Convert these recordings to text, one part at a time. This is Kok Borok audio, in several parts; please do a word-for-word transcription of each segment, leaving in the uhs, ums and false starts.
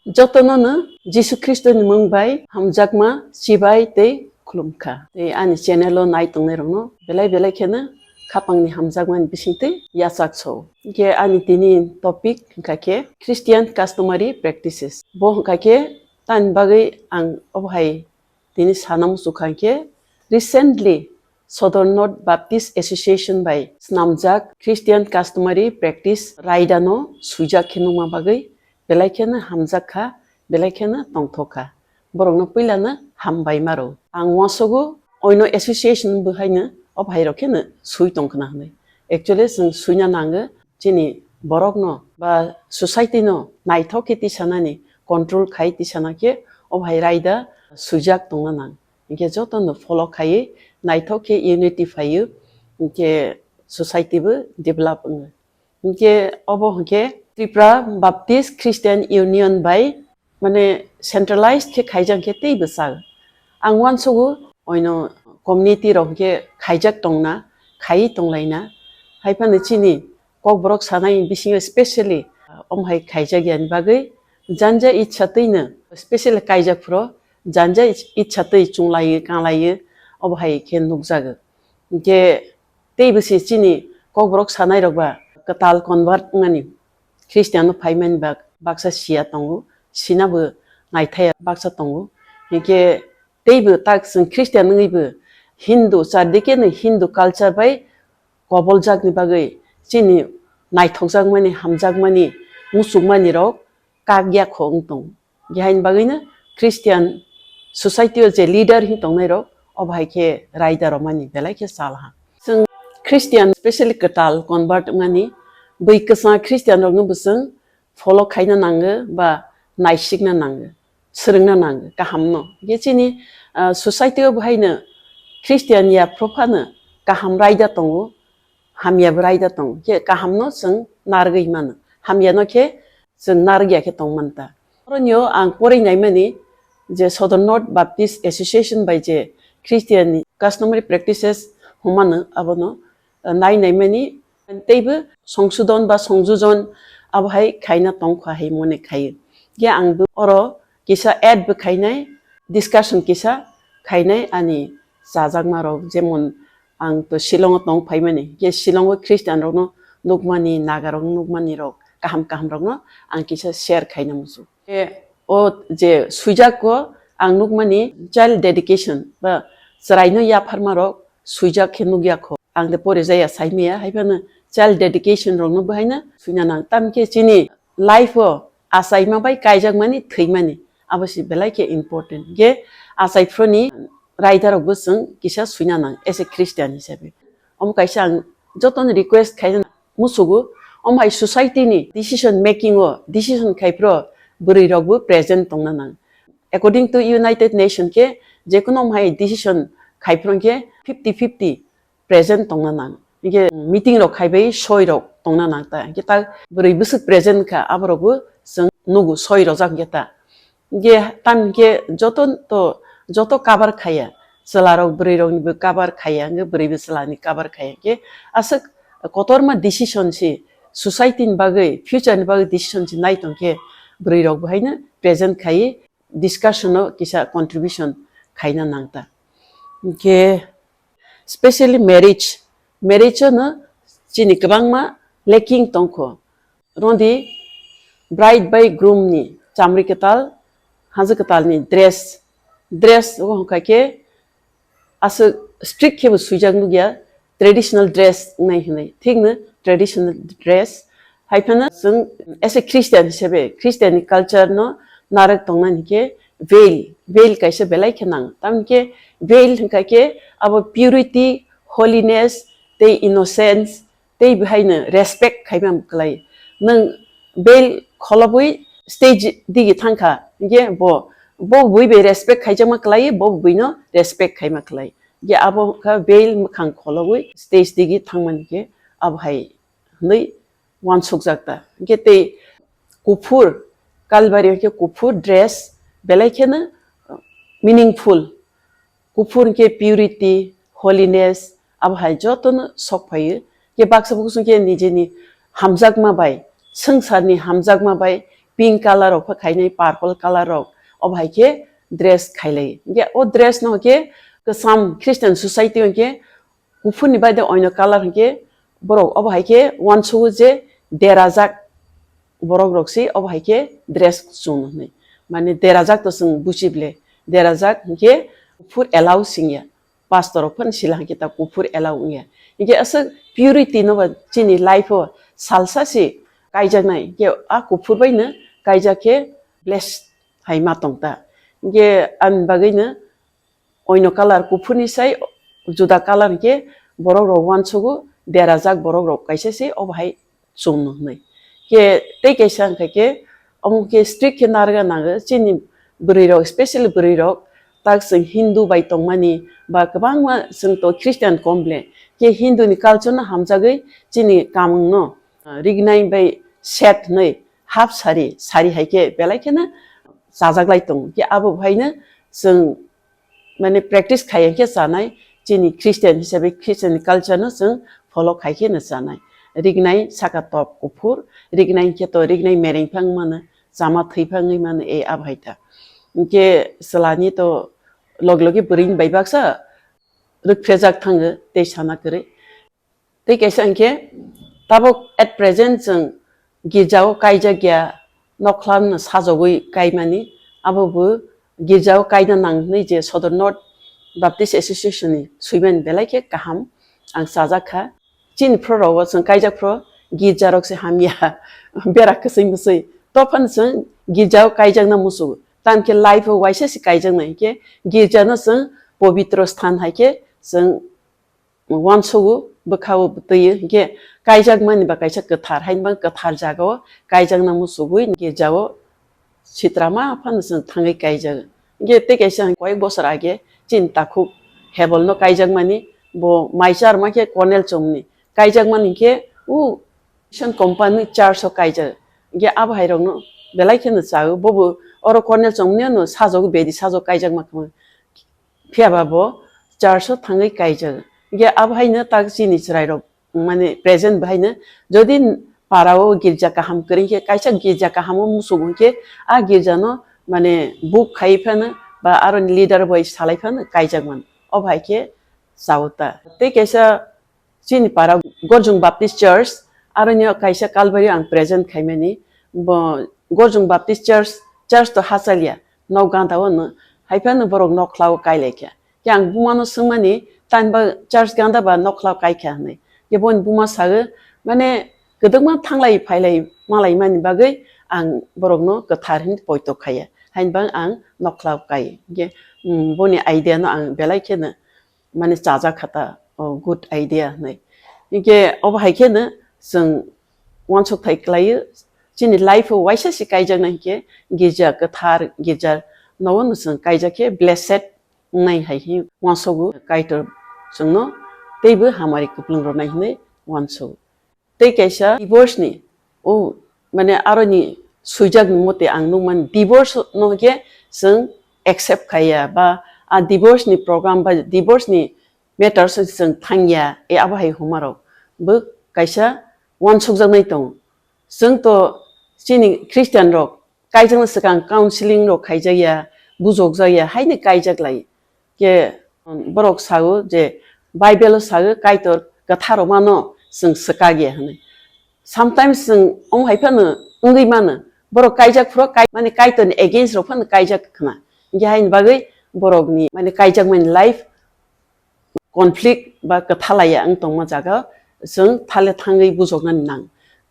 Jotono no Jisu Khristo ni mung bai hamjakma chibai tei khulum kha. Tei ani channel o nai tongnai rok no belai belai kheno khapang ni hamjakma ni bising twi yachak so. Hingkhe ani tini topic hingkha khe Christian customary practices. Bo hingkha khe tani bagwi ang obo hai tini sana muchukha hingkhe recently Southern North Baptist Association bai snamjak Christian customary practice raida no swijak khe nukma bagwi belai kheno hamjak kha, belai kheno tongthok kha. Borokno puilano hambai maro. Ang uansukgo oino association bo haino o bhai rok kheno swi tong khna hwnwi. Actually chwng swina nango chini borokno ba society no naithok khe tisanani control khai tisana khe o bhai raida swijak tongna nang. Hingkhe jotono follow khaiwi naithok khe unity phaiwi hingkhe society bo develop wngo. Hingkhe obo hingkhe Tripura Baptist Christian Union bai mane centralized khe khaijak khe tei bwsal. Ang uansukgo oino community rok hingkhe khaijak tongna, khaiwi tonglaina. Haiphano chini Kokborok sanai bisingo specially, ah, omo hai khaijak yani bagwi janja itsa twino specially kaijak phuru janja ich-, itsa twi chunglaiwi, kanglaiwi obo hai khe nukjago. Hingkhe tei bwsi chini Kokborok sanai rok ba kwtal convert wngnani Christian no phaimani bak-, baksa siya tongo, sinabo naithaya baksa tongo. Hingkhe teibo tak chwng Christian wngwibo Hindu, chardike no Hindu culture bai koboljakni bagwi chini naithokjakmani, hamjakmani, muchukmani rok kak ya kho wng tong. Haini bagwino Christian society o je leader hin tongnai rok obo hai khe raida romani belai khe chal ha. Chwng Christian specially kwtal convert wngmani bwi kwchang Christian rokno bo chwng follow khaina nango ba naisikna nango, swrwngna nango kahamno. Hingkhe chini, ah, society o bo haino Christian ya phuru phano kaham raida tongo, hamya bo raida tongo. Hingkhe kahamno chwng narwgwi mano, hamyano khe chwng narwgya khe tong manta. Oronio ang porwi naimani je Southern North Baptist Association bai je Christian ni customary practices hwnmano abono, ah, nai naimani teibo songsodon ba songjojon abo hai khaina tongkha hai mone khaio. Ge ang bo oro kisa add bo khainai, discussion kisa khainai ani chajakma rok, jemon ang to Shillong o tong phaimani, ge Shillong o Christian rokno nukmani, Naga rokno nukmani rok, kaham kaham rokno ang kisa share khaina muchung. Ge o je swijak o ang nukmani child dedication ba chwraino yapharma rok swijak khe nukya kho. Ang de pore jaya saimaya, hai phano child dedication rokno bo haino swina nang. Tamkhe chini life o achaima bai kaijakmani, thwimani, abo se belai khe important. Ge achai phroni raida rok bo chwng kisa swina nang as a Christian hisabe. Omo kaisa ang jotono request khaina musugo, omo hai society ni decision making o, decision khai phro bwrwi rok bo present tongna nang. According to United Nation khe, jekono omo hai decision khai phro khe fifty fifty present tongna nang. Hingkhe meeting rok khai bai soi rok tongna nang ta. Hingkhe ta bwrwi bwswk present kha, abo rok bo chwng nugo soi rojak hingkhe ta. Hingkhe tam hingkhe joto to, joto cover khaiya. Chwla rok bwrwi rok ni bo cover khaiya, hingkhe bwrwi bo chwla ni cover khaiya. Hingkhe aswk kotorma decision si society ni bagwi, future ni bagwi decision si nai tong khe bwrwi rok bo haino present khaiwi discussion o kisa contribution khaina nang ta. Hingkhe specially marriage, marriage o no chini kwbangma lacking tongkho. Rodi bride bai groom ni chamri kwtal, haja kwtal ni dress, dress o hwnkha khe aswk strict khe bo swijak nukya, traditional dress wngnai hwnwi. Thikno traditional dress hai phano chwng as a Christian hisabe, Christian ni culture no narwk tongnani khe veil, veil kaisa belai khe nang. Tamni khe veil hwnkha khe abo purity, holiness tei innocence tei bo haino respect khaima kwlai. Nwng veil kholobwi stage digi thangkha, hingkhe bo, bo bui bai respect khaijakma kwlai, bo bui no respect khaima kwlai. Hingkhe abo kha veil mwkhang kholobwi stage digi thangmani khe abo hai hwnwi uansukjak ta. Hingkhe tei kuphur, Kalbari hingkhe kuphur dress belai kheno meaningful. Kuphur hingkhe purity, holiness, abo hai jotono sok phaio. Hingkhe baksa bukhusu hingkhe nijeni hamjakma bai, swngcharni hamjakma bai pink colour rok pha khainai, purple colour rok, obo hai khe dress khailai. Hingke o dress no hingke kwcham Christian society hingke kuphur ni baide oino colour hingke borok obo hai khe uansugo je derajak borok rok se obo hai khe dress chwng no hinui. Mane derajak to chwng buchi ble, derajak hingke kuphur allow singya. Pastor rok phano sila hingke ta kuphur allow wngya. Hingke aswk purity no ba chini life o salsa se kaijaknai, hingke a kuphur bai no kaijak khe blessed hai ma tong ta. Hingke ani bagwi no oino colour kuphur ni sai juda colour hingke borok rok uansugo derajak borok rok kaisa se obo hai chwng no hinui. Khe tei kaisa hingkha khe omo khe strict khe narwkna nango chini bwrwi rok, specially bwrwi rok tak chwng Hindu bai tongmani ba kwbangma chwng to Christian kom ble khe Hindu ni culture no hamjagwi chini kamung no, ah, rignai bai set hinui half sari, sari hai khe belai kheno chajaklai tongo. Khe abo hai no chwng mane practice khai khe chanai, chini Christian hisabe Christian ni culture no chwng follow khai khe no chanai. Rignai saka top kuphur, rignai khe to rignai mereng phang mano, chama thwi phangwi mano, e abo hai ta. Hingke chwla ni to log logi bwrwi ni bai baksa rwkphrejak thango tei sana kwrwi. Tei kaisa hingke tabok at present chwng girjao kaijak ya, nokhla no sajogwi kaimani, abo bo girjao kaina nang hinui je Sodor North Baptist Association ni swimani belai khe kaham ang chajak kha. Chini phro rogo chwng kaijak phro girja rok se hamya bera kwsui mwsui. Tophano chwng girjao kaijakna musugo. Tamkhe life o waisa se kaijaknai hingke girja no chwng pobitro sthan hai khe chwng uansugo, bwkha-o bwtwi-o, hingke kaijakmani ba kaisa kwthar, haini bagwi kwthar jaga-o kaijakna muchugwi girja-o sitrama phano chwng thangwi kaijago. Hingke tei kaisa koyek bosor age chini takhuk Hebel no kaijakmani, bo mai charma khe Cornell chongmani, kaijakmani hingke o Mission Company church-o kaijago. Hingke abo hai rokno belai kheno chago, bobo oro Cornell chongmani ano sajagwi bedi sajagwi kaijakma khama. Phiya ba bo church o thangwi kaijak. Hingke abo haino tak chini chwrai rok mane present bo haino jodi para o girja kaham kwrwi khe kaisa girja kaham o muchung hwnkhe a girja no mane book khai phano ba aro ni leader bai salai phano kaijak mano. Obo hai khe chao ta. Tei kaisa chini para Gorjung Baptist Church, aro ni kaisa Calvary ang present khaimani, bo Gorjung Baptist Church, church to hachaliya, nok ganda o no, hai phano borok nok khlao kai lai kha. Khe ang buma no swngmani, tani ba church ganda ba nok khlao kai kha hinui. Khe boni buma sago, mane kwdwkma thanglai phailai malai mani bagwi ang borok no kwthar hin poito khaiya. Haini bang ang nok khlao kai. Khe, um, boni idea no ang belai kheno mane chajak kha ta, o, good idea hinui. Hinkhe obo hai kheno chwng uansuk thai kwlaio, chini life o waisa se kaijaknai hinkhe girja kwthar, girja nogo no chwng kaijak khe blessed wngnai hai khe uansugo, Kaitor chwngno teibo hamari kwplwng rwnai hinui uansugo. Tei kaisa divorce ni, o, mane, aroni swijak ni mote ang nukmani, divorce no khe chwng accept khaiya, ba a divorce ni program ba divorce ni matters chwng thangya, e abo hai huma rok bo kaisa uansukjaknai tongo. Chwng to chini Christian rok kaijakna swkang counseling rok khaijakya, bujokjakya, haino kaijak lai. Khe, um, borok sao je Bible o sao Kaitor kwthar rok mano chwng swkak ya hinui. Sometimes chwng omo hai phano wngwi mano, borok kaijak phuru kai, mane Kaitor ni against rok phano kaijak khna. Hinkhe haini bagwi borok ni mane kaijakmani life conflict ba kwthalaiya wng tongma jaga chwng thale thangwi bujoknani nang.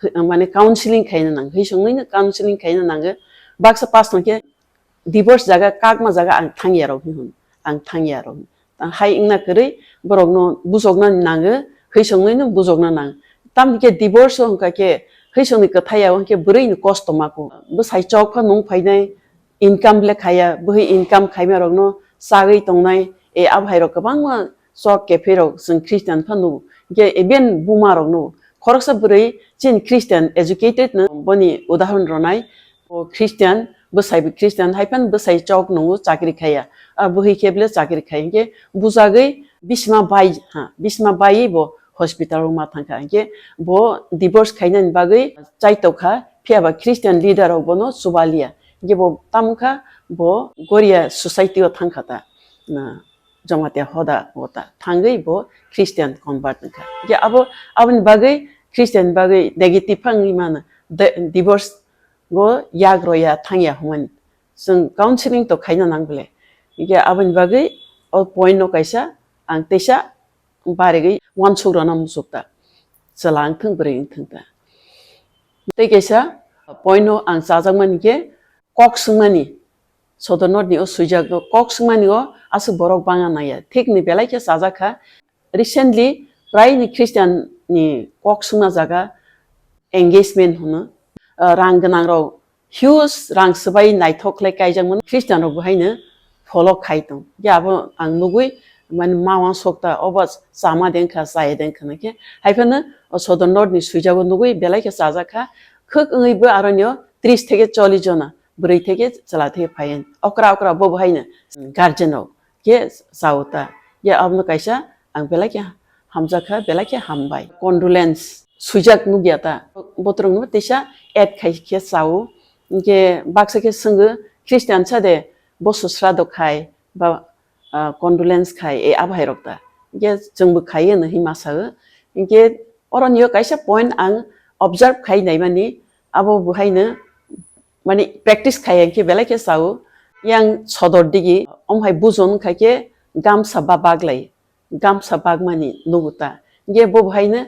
Hwi-, mane counseling khaina nang, hwisongni no counseling khaina nango. Baksa pastor khe divorce jaga, kakma jaga ang thangya rok hinwi hwn, ang thangya rok. Hai wngna kwrwi borokno bujoknani nango, hwisongni no bujokna nang. Tamni khe divorce o hwnkha khe hwisongni kwthai ya hwnkhe bwrwi ni kosto mako. Bwsai chok pha nung phainai, income le khaya, bwhi income khaima rokno chagwi tongnai, e abo hai rok kwbangma chok kephirok chwng Christian pha nugo. Hwnkhe even buma rok nugo. Khoroksa bwrwi chini Christian educated no boni udahoron ronai, o Christian, bwsai bo Christian, hai phano bwsai chok nungo chakri khaya. A bwhi khe bele chakri khai hwnkhe bujagwi bisima bai, ha, bisima baiwi bo hospital o ma thangkha. Hwnkhe bo divorce khainani bagwi chaitokha, Phiya ba Christian leader rok bono chubaliya. Hinkhe bo tamo kha, bo Goria society o thang kha ta. Na, Jamatia hoda o ta thangwi bo Christian convert wngkha. Hinkhe abo, aboni bagwi Christian bagwi negative phang wngwi mano. De-, divorce go yak roya thangya hwnmani. Chwng counseling to khaina nang bole. Hinkhe aboni bagwi o point no kaisa ang teisa barigwi uansuk rwna muchuk ta. Chwla wngthwng bwrwi wngthwng ta. Tei kaisa point no ang chajakmani khe kok swngmani. Sodor North ni o swijak no kok swngmani o aswk borok bangna nangya. Thik ni belai khe chajak kha. Recently, prai ni Christian ni kok swngna jaga engagement hwno. Ah, rang gwnang rok huge rang swbai naithok khlai kaijak mano, Christian rok bo haino follow khai tong. Ya abo ang nugui mani ma uansuk ta, obo chama de wngkha, chaya de wngkha nang khe. Hai phano o Sodor North ni swijago nugui belai khe chajak kha. Khwk wngwi bo aro nio tris theke chollish jona, bwrwi theke chwla theke phai. Okra okra bo bo haino guardian rok khe chao ta. Ya abono kaisa ang belai khe hamjak kha, belai khe hambai. Condolence swijak nukya ta. Botrok no teisa add khai khe chao. Hinkhe baksa khe swngo, "Christian sa de, bosu srado khai ba, ah, condolence khai, e abo hai rok ta." Hinkhe chwngbo khai hwnwi ma sao. Hinkhe oro nio kaisa point ang observe khai naimani, abo bo haino mani practice khai hinkhe belai khe chao. Yang Sodor digi, om hai bujon khai khe gamsa ba baglai. Gamsa bagmani nugo ta. Hinkhe bo bo haino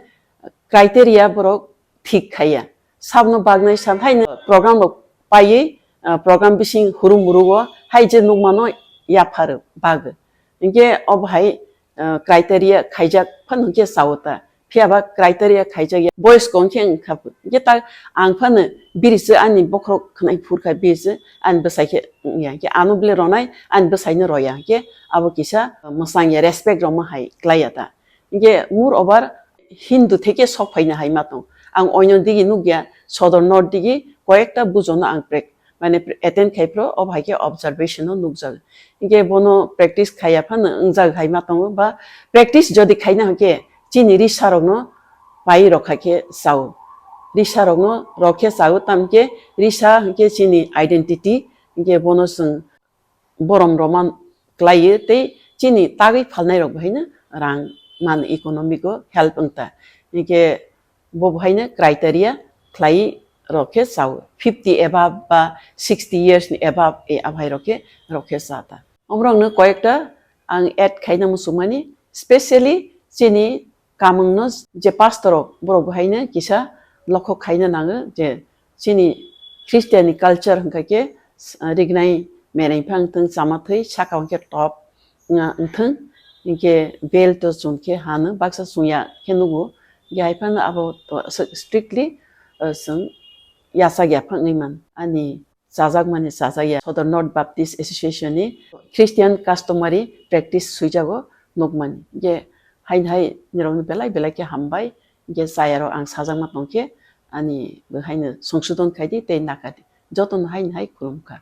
criteria borok thik khaiya. Sabno bagnai san haino program rok paiwi, ah, program bising hurum murugo hai je nukmano yapharo bago. Hinkhe obo hai, ah, criteria khaijak phano hinkhe chao ta. Phiya ba criteria khaijak ya boys kong khe wngkha phu. Hinkhe ta ang phano biri se ani bokhorok khwnai phurkha, biri se ani bwsai khe wngya. Hinkhe ano bile ronai ani bwsaino roya. Hinkhe abo kisa mwsang ya, respect rokma hai klai ya ta. Hinkhe moreover Hindu theke sok phaina hai ma tong. Ang oino digi nukya, Sodor North digi koyekta bujono ang prek-, mane attend khai phro, obo hai khe observation o nukjak. Hinkhe bono practice khaiya phano wngjak hai ma tongo, ba practice jodi khaina hinkhe chini risa rokno pai rokha khe chao. Risa rokno rokhe chao, tamkhe risa hinkhe chini identity, hinkhe bono chwng borom roma klaiwi tei chini tagwi phalnai rok bo haino rang man economic o help wngta. Hinkhe bo bo haino criteria khlai rok khe chao, fifty above ba sixty years ni above e abhai rok khe, rok khe cha ta. Omorok no koyekta ang add khaina muchungmani, specially chini kamung no je pastor rok, borok bo haino kisa lokhok khaina nango je chini Christian ni culture hwnkha khe, ah, rignai mereng phang thung chama thwi saka hwnkhe top, ah, wngthung, hinkhe bel to chum khe hano baksa chungya khe nugo, hinkhe hai phano abo to strictly, ah, chwng yachak ya phang wngwi man ani chajakmani chajakya. Sodor North Baptist Association ni Christian customary practice swijago nukmani. Je haini hai nirokno belai belai khe hambai. Je chayarok ang sajakma tongkhe ani bo haino songsodon khaidi tei nakadi. Jotono haini hai khulumkha.